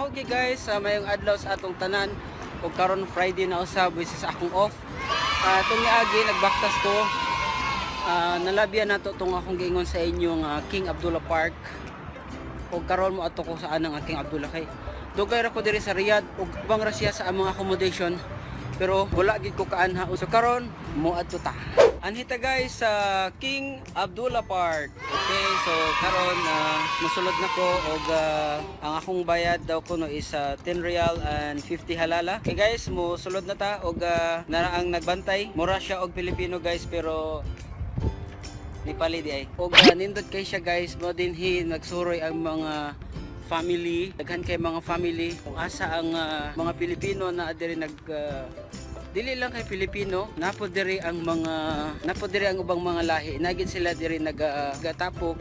Okay guys, mayong adlaw sa atong tanan ug karon Friday na usab, which is akong off. Itong niagi nagbaktas ko. Nalabyan nato tong akong giingon sa inyo nga King Abdullah Park. Ug karon mo ato ko sa anang ang King Abdullah kay dugay ra ko diri sa Riyadh ug ubang ra siya sa among accommodation, pero wala gid ko kaanha. So karon mo adto ta. Anhita guys sa King Abdullah Park. Okay, so karon mosulod na ko og ang akong bayad daw kuno is 10 riyal and 50 halala. Okay guys, mosulod na ta og nara ang nagbantay. Mura siya og Pilipino guys, pero Nepali di ay. Og nindot kay siya guys, mo dinhi nagsuroy ang mga family, daghan kay mga family kung asa ang mga Pilipino na diri nag dili lang kay Pilipino, napo diri ang mga napo diri ang ubang mga lahi. Nagin sila diri nagatapok.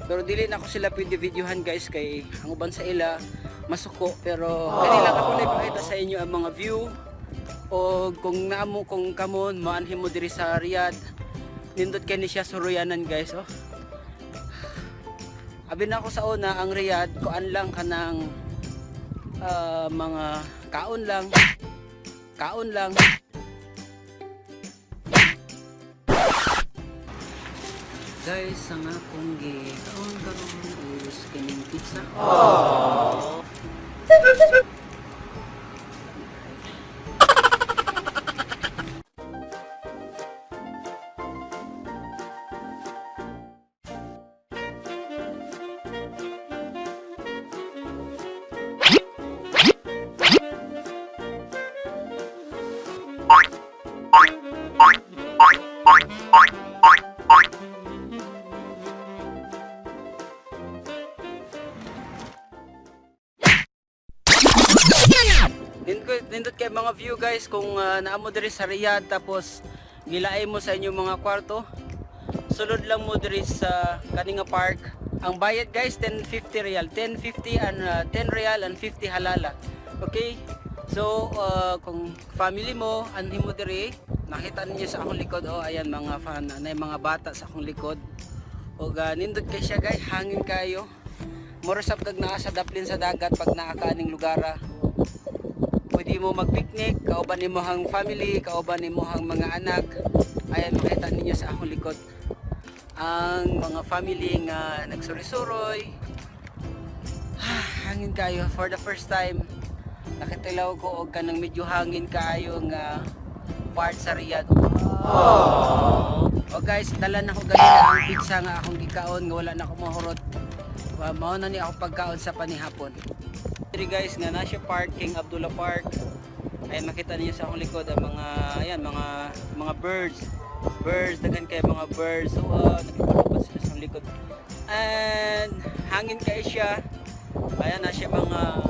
Pero dili na ako sila pwede videohan guys kay ang uban sa ila masuko, pero kani lang ako naipakita sa inyo ang mga view. O kung naamo kung kamon maanhin mo diri sa Riyadh, nindot kay ni siya suruyanan guys, oh. Abi na ako sa una ang Riyadh kuan lang kanang mga kaon lang. Kaon lang. Guys, ang akong gikaon karon is kining pizza. Nindot kay mga view guys kung naamo diri sa Riyadh tapos gilaay mo sa inyong mga kwarto. Sulod lang mo diri sa kaninga park. Ang bayad guys 10.50 riyal, 10.50 and 10 riyal and 50 halala. Okay? So kung family mo anhin mo diri, nakita ninyo sa akong likod, oh ayan mga fan, na mga bata sa akong likod. Og nindot kay siya guys, hangin kayo. Mura sab kag naa sa daplin sa dagat pag naa ka aning lugara. Pwede mo mag-picnic, kauban nimo ang family, kauban nimo ang mga anak. Ayan, makita ninyo sa akong likod ang mga family nga nagsuroy-suroy. Hangin kayo for the first time. Nakitilaw ko og kanang medyo hangin kaayo nga part sa Riyadh. Oh guys, dala na ko ganina ang pizza nga akong gikaon nga wala na ako mahurot. Mao na ni ako pagkaon sa panihapon. Diri guys nga na siya park, King Abdullah Park. Ayan, makita niyo sa akong likod ang mga ayan mga birds. Birds, daghan kay mga birds. So nagpalupad sila sa akong likod. And hangin kay siya. Ayan na siya mga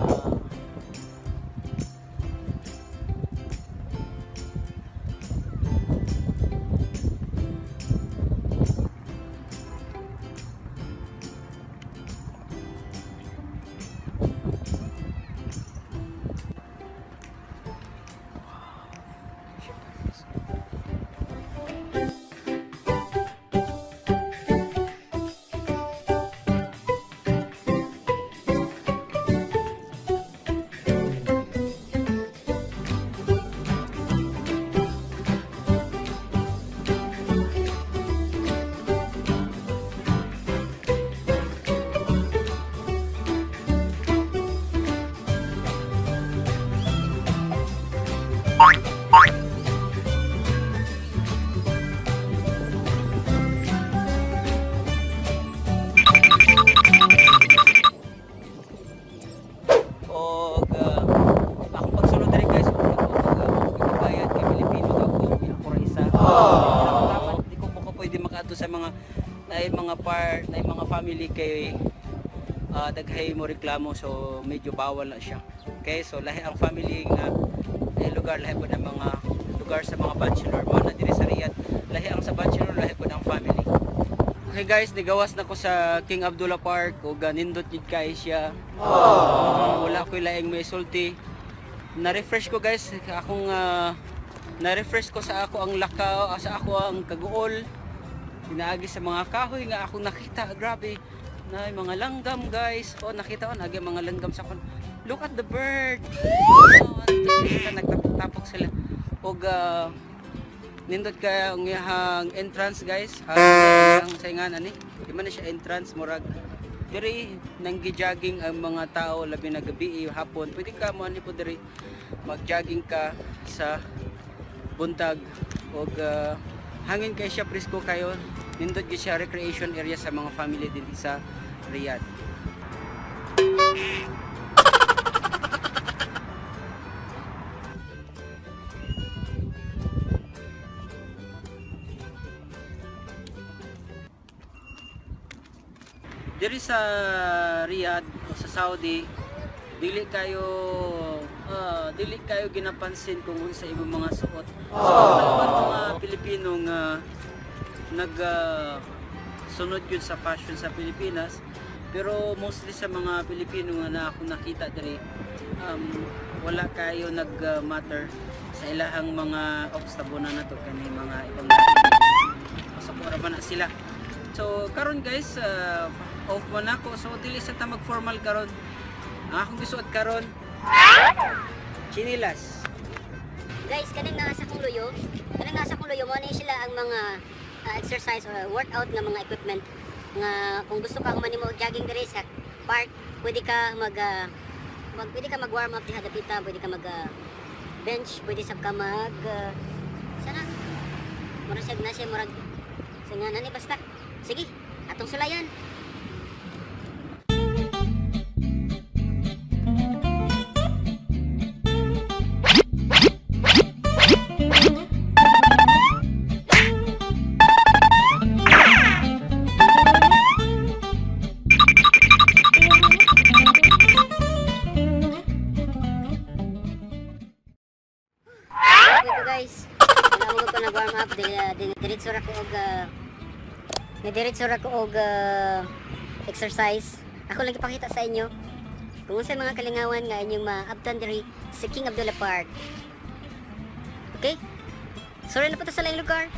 og akong pagsulod diri guys, og bayad kay Pilipino ako, ako ra isa. Dapat di ko po pwede makaadto sa mga naay mga part, naay mga family kay daghay mo reklamo, so medyo bawal na siya. Okay, so lahi ang family nga eh, lugar, lahi po ng mga lugar sa mga bachelor mo na diri sa Riyadh. Lahi ang sa bachelor, lahi po ng family. Okay guys, nigawas na ko sa King Abdullah Park ug nindot gid kay siya. Wala ko'y laing may sulti. Na-refresh ko guys, akong na-refresh ko sa ako ang lakaw, sa ako ang kaguol. Pinaagi sa mga kahoy nga akong nakita, grabe. Na mga langgam guys. Oh, nakita ko nagi mga langgam sa akong Look at the bird. Oh, sila nagtapok-tapok sila. Og nindot kay ang iyahang entrance, guys. Ang sa nga ani. Di man na siya entrance, murag diri nanggi-jogging ang mga tao labi na gabi, hapon. Pwede ka mo ani po diri mag-jogging ka sa buntag og hangin kay siya, presko kayo. Nindot gyud siya, recreation area sa mga family din sa Riyadh. Diri sa Riyadh o sa Saudi, dili kayo ginapansin kung unsa imong mga suot. So mga Pilipino nga nag sunod yun sa fashion sa Pilipinas, pero mostly sa mga Pilipino nga na ako nakita diri, wala kayo nag matter sa ilahang mga obstabunan na to kani mga ibang pasapora ba na sila. So karon guys, off man ako, so dili sa ta mag formal karon. Ang akong gisuot karon, chinilas. Guys, kanang nasa kong luyo, kanang nasa kong luyo, mo ni sila ang mga exercise or workout nga mga equipment nga kung gusto ka human nimo og jogging diri sa park, pwede ka mag warm up diha dapita, pwede ka mag bench, pwede sab ka mag sana murag siya na siya murag sa nga nani, basta. Sige, atong sulayan. Okay ko guys. Wala mo ko nag-warm up, diretso ra ko og nidiretso ra ko og exercise. Ako lang ipakita sa inyo kung unsa mga kalingawan nga inyong maabtan diri sa King Abdullah Park. Okay? Sorry na po to sa laing lugar.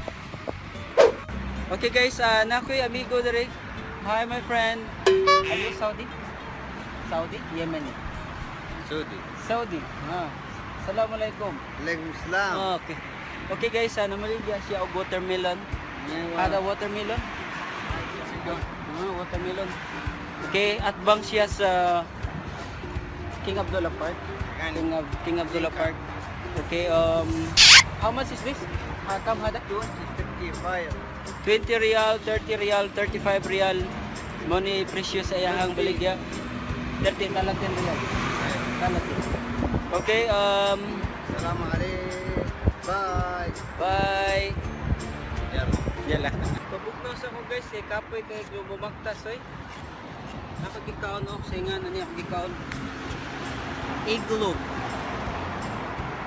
Okay guys, na ako'y amigo diri. Hi my friend. Are you Saudi? Saudi? Yemeni. Saudi. Saudi. Ah. Assalamualaikum. Alaikum salam. Ah, okay. Okay guys, namaligya siya og watermelon. Ada watermelon? Ah, watermelon. Okay, at bang siya sa King Abdullah Park. King Abdullah Park. Okay, how much is this? Kam hada? 25. 20 riyal, 30 riyal, 35 riyal. Mo ni presyo sa iyahang baligya. 30 talatin riyal. Talatin. Okay, Salam alaikum. Bye. Bye. Yalla. Yala. Pabugnaw sa ko guys, kay kapoy kay bumaktas oy. Nakagikaon oh, sa nga na niya gikaon. Iglo.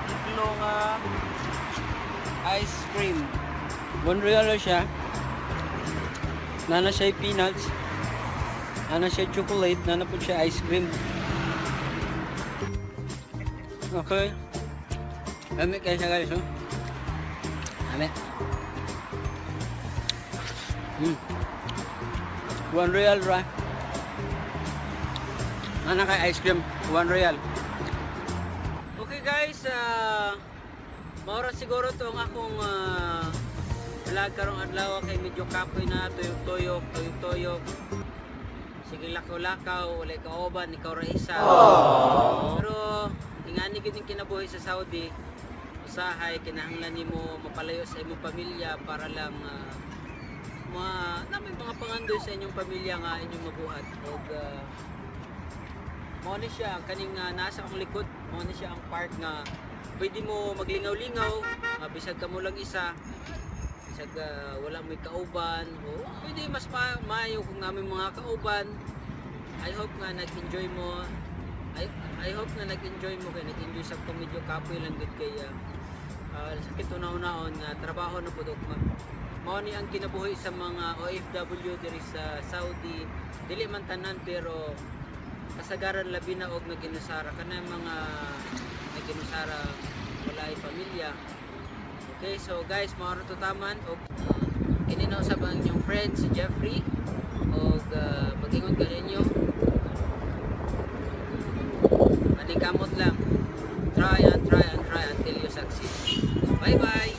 Iglo nga ice cream. 1 riyal na siya. Nana siya peanuts. Nana siya chocolate, nana po siya ice cream. Okay. Ami kayo siya guys, oh. Ami. 1 riyal ra. Nana kay ice cream, 1 riyal. Okay guys, maura siguro to ang akong vlog karong adlaw kay medyo kapoy na, tuyok-tuyok, tuyok-tuyok. Sige, lakaw-lakaw, walay kauban, ikaw ra isa. Pero ingani gid yung kinabuhi sa Saudi. Usahay kinahanglan nimo mapalayo sa imong pamilya para lang mga na may mga pangandoy sa inyong pamilya nga inyong mabuhat og mao ni siya ang kaning nasa akong likod, mao ni siya ang park nga pwede mo maglingaw-lingaw, bisag kamo lang isa, bisag wala mo'y kauban o pwede mas maayo kung namin mga kauban. I hope nga nag-enjoy mo. I hope na nag-enjoy mo kay nag-enjoy sa ko. Medyo kapoy lang gud kay sakit una-unaon nga trabaho na pud ug mao ni ang kinabuhi sa mga OFW diri sa Saudi. Dili man tanan pero kasagaran, labi na og naginusara kana mga naginusara wala ay pamilya. Okay, so guys, mao ra to taman og kini na usab ang inyong friend si Jeffrey og mag-ingon ka ninyo. Bye bye.